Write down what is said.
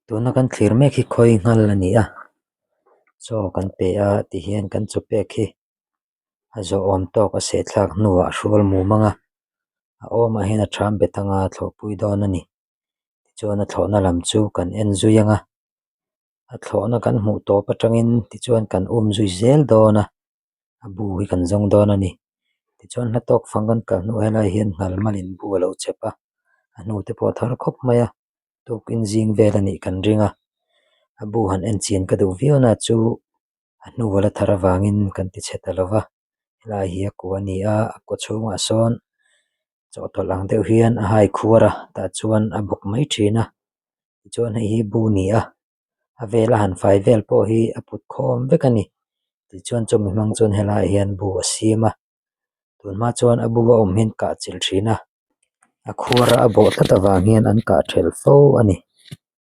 Tuna kan thlir mek hi khawi nghal a ni a chaw kan pe a tihian kan chaw pek hi a zawh awm tawk a seh thlak hnuah a hrual mum ang a a awmah hian a tham bet anga a thlawhpui dawn a ni tichuan a thlawhna lam chu kan en zui ang a a thlawhna kan hmuh tawp atangin tichuan kan um zui zel dawn a a bu hi kan zawng dawn a ni tichuan hla tawk fang kan kal hnuah helaiah hian nghal malin bu a lo chep a a hnu te pawh a thar khawp mai a tukin zing vel a nih kan ring a a bu han en chian ka duh viau na chu a hnu a la thar avangin kan ti chhe ta lo va helai hi a kua a ni a a kaw chhungah sawn chawhtawlh ang deuh hian a hai khuar a tah chuan a bawk mai thin a tichuan hei hi bu a ni a a vel a han fai vel pawh hi a put khawm vek a ni tichuan chumi hmang chuan helaiah hian bu a siam a tunhma chuan a bu a awm hian kah chilh thin a a khuar a a bawh tlat avang hian an kah thelh fo a ni.